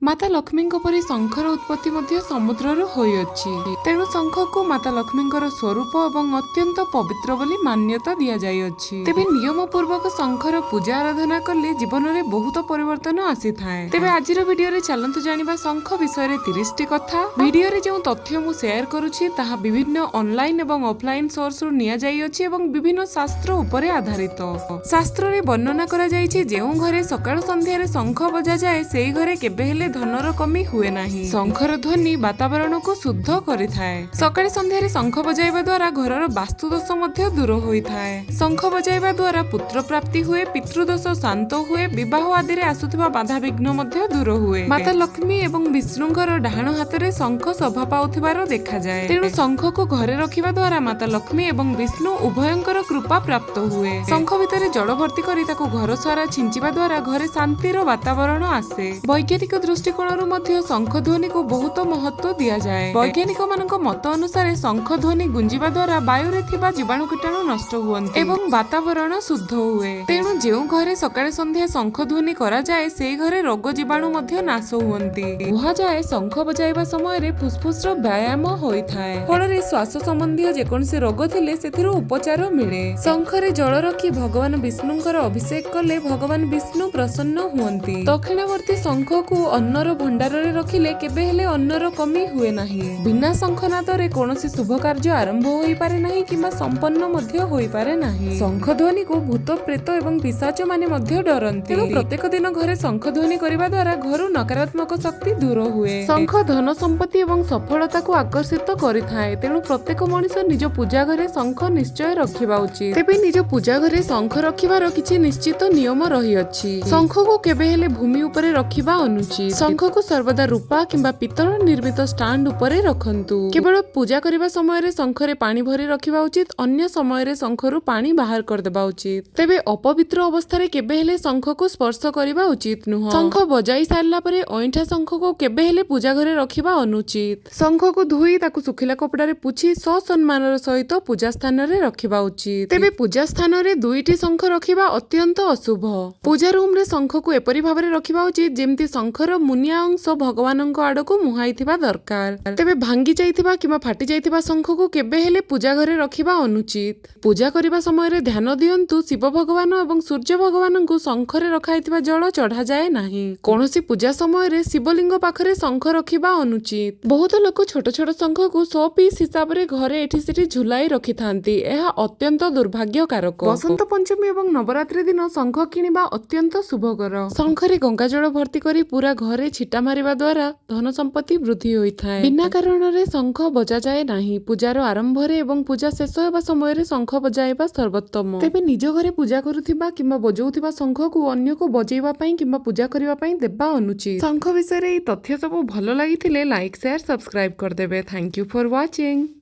ମାତା ଲକ୍ଷ୍ମୀଙ୍କ ପରି ଶଙ୍ଖର ଉତ୍ପତ୍ତି ମଧ୍ୟ ସମୁଦ୍ରରୁ ହୋଇଅଛି। ତେଣୁ ଶଙ୍ଖକୁ ମାତା ଲକ୍ଷ୍ମୀଙ୍କର ସ୍ୱରୂପ ଏବଂ ଅତ୍ୟନ୍ତ ପବିତ୍ର ବୋଲି ମାନ୍ୟତା ଦିଆଯାଇଅଛି। ତେବେ ନିୟମ ପୂର୍ବକ ଶଙ୍ଖର ପୂଜା ଆରାଧନା କଲେ ଜୀବନରେ ବହୁତ ପରିବର୍ତ୍ତନ ଆସିଥାଏ। ତେବେ ଆଜିର ଭିଡିଓରେ ଚାଲନ୍ତୁ ଜାଣିବା ଶଙ୍ଖ ବିଷୟରେ 30ଟି କଥା। ଭିଡିଓରେ ଯେଉଁ ତଥ୍ୟ ମୁଁ ସେୟାର କରୁଛି, ତାହା ବିଭିନ୍ନ ଅନଲାଇନ ଏବଂ ଅଫଲାଇନ ସୋର୍ସରୁ ନିଆଯାଇଅଛି ଏବଂ ବିଭିନ୍ନ ଶାସ୍ତ୍ର ଉପରେ ଆଧାରିତ। ଶାସ୍ତ୍ରରେ ବର୍ଣ୍ଣନା କରାଯାଇଛି, ଯେଉଁ ଘରେ ସକାଳ ସନ୍ଧ୍ୟାରେ ଶଙ୍ଖ ବଜାଯାଏ, ସେଇ ଘରେ କେବେ ହେଲେ ଧନର କମି ହୁଏ ନାହିଁ। ଶଙ୍ଖର ଧ୍ୱନି ବାତାବରଣକୁ ଶୁଦ୍ଧ କରିଥାଏ। ସକାଳେ ସନ୍ଧ୍ୟାରେ ଶଙ୍ଖ ବଜାଇବା ଦ୍ୱାରା ଘରର ବାସ୍ତୁଦୋଷ ମଧ୍ୟ ଦୂର ହୋଇଥାଏ। ଶଙ୍ଖ ବଜାଇବା ଦ୍ୱାରା ପୁତ୍ର ପ୍ରାପ୍ତି ହୁଏ, ପିତୃଦୋଷ ଶାନ୍ତ ହୁଏ, ବିବାହ ଆଦିରେ ଆସୁଥିବା ବାଧାବିଘ୍ନ ମଧ୍ୟ ଦୂର ହୁଏ। ମାତା ଲକ୍ଷ୍ମୀ ଏବଂ ବିଷ୍ଣୁଙ୍କର ଡାହାଣ ହାତରେ ଶଙ୍ଖ ଶୋଭା ପାଉଥିବାର ଦେଖାଯାଏ। ତେଣୁ ଶଙ୍ଖକୁ ଘରେ ରଖିବା ଦ୍ୱାରା ମାତା ଲକ୍ଷ୍ମୀ ଏବଂ ବିଷ୍ଣୁ ଉଭୟଙ୍କର କୃପା ପ୍ରାପ୍ତ ହୁଏ। ଶଙ୍ଖ ଭିତରେ ଜଳ ଭର୍ତ୍ତି କରି ତାକୁ ଘର ସାରା ଛିଞ୍ଚିବା ଦ୍ୱାରା ଘରେ ଶାନ୍ତିର ବାତାବରଣ ଆସେ। ବୈଜ୍ଞାନିକ ଦୃଷ୍ଟିକୋଣରୁ ମଧ୍ୟ ଶଙ୍ଖ ଧ୍ୱନିକୁ ବହୁତ ମହତ୍ଵ ଦିଆଯାଏ। ବୈଜ୍ଞାନିକ ମାନଙ୍କ ମତ ଅନୁସାରେ ଶଙ୍ଖ ଧ୍ୱନି ଗୁଞ୍ଜିବା ଦ୍ୱାରା ବାୟୁରେ ଥିବା ଜୀବାଣୁ କୀଟାଣୁ ନଷ୍ଟ ହୁଅନ୍ତି ଏବଂ ବାତାବରଣ ଶୁଦ୍ଧ ହୁଏ। ତେଣୁ ଯେଉଁ ଘରେ ସକାଳେ ସନ୍ଧ୍ୟା ଶଙ୍ଖ ଧ୍ୱନି କରାଯାଏ, ସେଇ ଘରେ ରୋଗ ଜୀବାଣୁ ମଧ୍ୟ ନାଶ ହୁଅନ୍ତି। କୁହାଯାଏ, ଶଙ୍ଖ ବଜାଇବା ସମୟରେ ଫୁସଫୁସର ବ୍ୟାୟାମ ହୋଇଥାଏ। ଫଳରେ ଶ୍ୱାସ ସମ୍ବନ୍ଧୀୟ ଯେକୌଣସି ରୋଗ ଥିଲେ ସେଥିରୁ ଉପଚାର ମିଳେ। ଶଙ୍ଖରେ ଜଳ ରଖି ଭଗବାନ ବିଷ୍ଣୁଙ୍କର ଅଭିଷେକ କଲେ ଭଗବାନ ବିଷ୍ଣୁ ପ୍ରସନ୍ନ ହୁଅନ୍ତି। ଦକ୍ଷିଣାବର୍ତ୍ତୀ ଶଙ୍ଖକୁ ଅନ୍ନର ଭଣ୍ଡାରରେ ରଖିଲେ କେବେ ହେଲେ ଅନ୍ନର କମି ହୁଏ ନାହିଁ। ବିନା ଶଙ୍ଖନାଦରେ କୌଣସି ଶୁଭ କାର୍ଯ୍ୟ ଆରମ୍ଭ ହୋଇପାରେ ନାହିଁ କିମ୍ବା ସମ୍ପନ୍ନ ମଧ୍ୟ ହୋଇପାରେ ନାହିଁ। ଶଙ୍ଖ ଧ୍ୱନିକୁ ଭୂତ, ପ୍ରେତ ଏବଂ ପିଶାଚ ମାନେ ମଧ୍ୟ ଡରନ୍ତି। ତେଣୁ ପ୍ରତ୍ୟେକ ଦିନ ଘରେ ଶଙ୍ଖ ଧ୍ୱନି କରିବା ଦ୍ୱାରା ଘରୁ ନକାରାତ୍ମକ ଶକ୍ତି ଦୂର ହୁଏ। ଶଙ୍ଖ ଧନ ସମ୍ପତ୍ତି ଏବଂ ସଫଳତାକୁ ଆକର୍ଷିତ କରିଥାଏ। ତେଣୁ ପ୍ରତ୍ୟେକ ମଣିଷ ନିଜ ପୂଜା ଘରେ ଶଙ୍ଖ ନିଶ୍ଚୟ ରଖିବା ଉଚିତ। ତେବେ ନିଜ ପୂଜା ଘରେ ଶଙ୍ଖ ରଖିବାର କିଛି ନିଶ୍ଚିତ ନିୟମ ରହିଅଛି। ଶଙ୍ଖକୁ କେବେ ହେଲେ ଭୂମି ଉପରେ ରଖିବା ଅନୁଚିତ। ଶଙ୍ଖକୁ ସର୍ବଦା ରୂପା କିମ୍ବା ପିତ୍ତଳ ନିର୍ମିତ ଷ୍ଟାଣ୍ଡ ଉପରେ ରଖନ୍ତୁ। କେବଳ ପୂଜା କରିବା ସମୟରେ ଶଙ୍ଖରେ ପାଣି ଭରି ରଖିବା ଉଚିତ। ଅନ୍ୟ ସମୟରେ ଶଙ୍ଖରୁ ପାଣି ବାହାର କରିଦେବା ଉଚିତ। ତେବେ ଅପବିତ୍ର ଅବସ୍ଥାରେ କେବେ ହେଲେ ଶଙ୍ଖକୁ ସ୍ପର୍ଶ କରିବା ଉଚିତ ନୁହଁ। ଶଙ୍ଖ ବଜାଇ ସାରିଲା ପରେ ଅଇଁଠା ଶଙ୍ଖକୁ କେବେ ହେଲେ ପୂଜା ଘରେ ରଖିବା ଅନୁଚିତ। ଶଙ୍ଖକୁ ଧୋଇ ତାକୁ ଶୁଖିଲା କପଡ଼ାରେ ପୋଛି ସସମ୍ମାନର ସହିତ ପୂଜା ସ୍ଥାନରେ ରଖିବା ଉଚିତ। ତେବେ ପୂଜା ସ୍ଥାନରେ ଦୁଇଟି ଶଙ୍ଖ ରଖିବା ଅତ୍ୟନ୍ତ ଅଶୁଭ। ପୂଜା ରୁମରେ ଶଙ୍ଖକୁ ଏପରି ଭାବରେ ରଖିବା ଉଚିତ, ଯେମିତି ଶଙ୍ଖର ମୁନିଆ ଅଂଶ ଭଗବାନଙ୍କ ଆଡକୁ ମୁହାଁଇଥିବା ଦରକାର। ତେବେ ଭାଙ୍ଗି ଯାଇଥିବା କିମ୍ବା ଫାଟି ଯାଇଥିବା ଶଙ୍ଖକୁ କେବେ ହେଲେ ପୂଜା ଘରେ ରଖିବା ଅନୁଚିତ। ପୂଜା କରିବା ସମୟରେ ଧ୍ୟାନ ଦିଅନ୍ତୁ, ଶିବ ଭଗବାନ ଏବଂ ସୂର୍ଯ୍ୟ ଭଗବାନଙ୍କୁ ଶଙ୍ଖରେ ରଖାଯାଇଥିବା ଜଳ ଚଢାଯାଏ ନାହିଁ। କୌଣସି ପୂଜା ସମୟରେ ଶିବଲିଙ୍ଗ ପାଖରେ ଶଙ୍ଖ ରଖିବା ଅନୁଚିତ। ବହୁତ ଲୋକ ଛୋଟ ଛୋଟ ଶଙ୍ଖକୁ ଶୋ ପିସ୍ ହିସାବରେ ଘରେ ଏଠି ସେଠି ଝୁଲାଇ ରଖିଥାନ୍ତି। ଏହା ଅତ୍ୟନ୍ତ ଦୁର୍ଭାଗ୍ୟକାରକ। ବସନ୍ତ ପଞ୍ଚମୀ ଏବଂ ନବରାତ୍ରି ଦିନ ଶଙ୍ଖ କିଣିବା ଅତ୍ୟନ୍ତ ଶୁଭକର। ଶଙ୍ଖରେ ଗଙ୍ଗା ଜଳ ଭର୍ତ୍ତି କରି ପୁରା ଘରେ ଛିଟା ମାରିବା ଦ୍ୱାରା ଧନ ସମ୍ପତ୍ତି ବୃଦ୍ଧି ହୋଇଥାଏ। ବିନା କାରଣରେ ଶଙ୍ଖ ବଜାଯାଏ ନାହିଁ। ପୂଜାର ଆରମ୍ଭରେ ଏବଂ ପୂଜା ଶେଷ ହେବା ସମୟରେ ଶଙ୍ଖ ବଜାଇବା ସର୍ବୋତ୍ତମ। ତେବେ ନିଜ ଘରେ ପୂଜା କରୁଥିବା କିମ୍ବା ବଜାଉଥିବା ଶଙ୍ଖକୁ ଅନ୍ୟକୁ ବଜେଇବା ପାଇଁ କିମ୍ବା ପୂଜା କରିବା ପାଇଁ ଦେବା ଅନୁଚିତ। ଶଙ୍ଖ ବିଷୟରେ ଏହି ତଥ୍ୟ ସବୁ ଭଲ ଲାଗିଥିଲେ ଲାଇକ୍, ସେୟାର, ସବସ୍କ୍ରାଇବ କରିଦେବେ। Thank you for watching.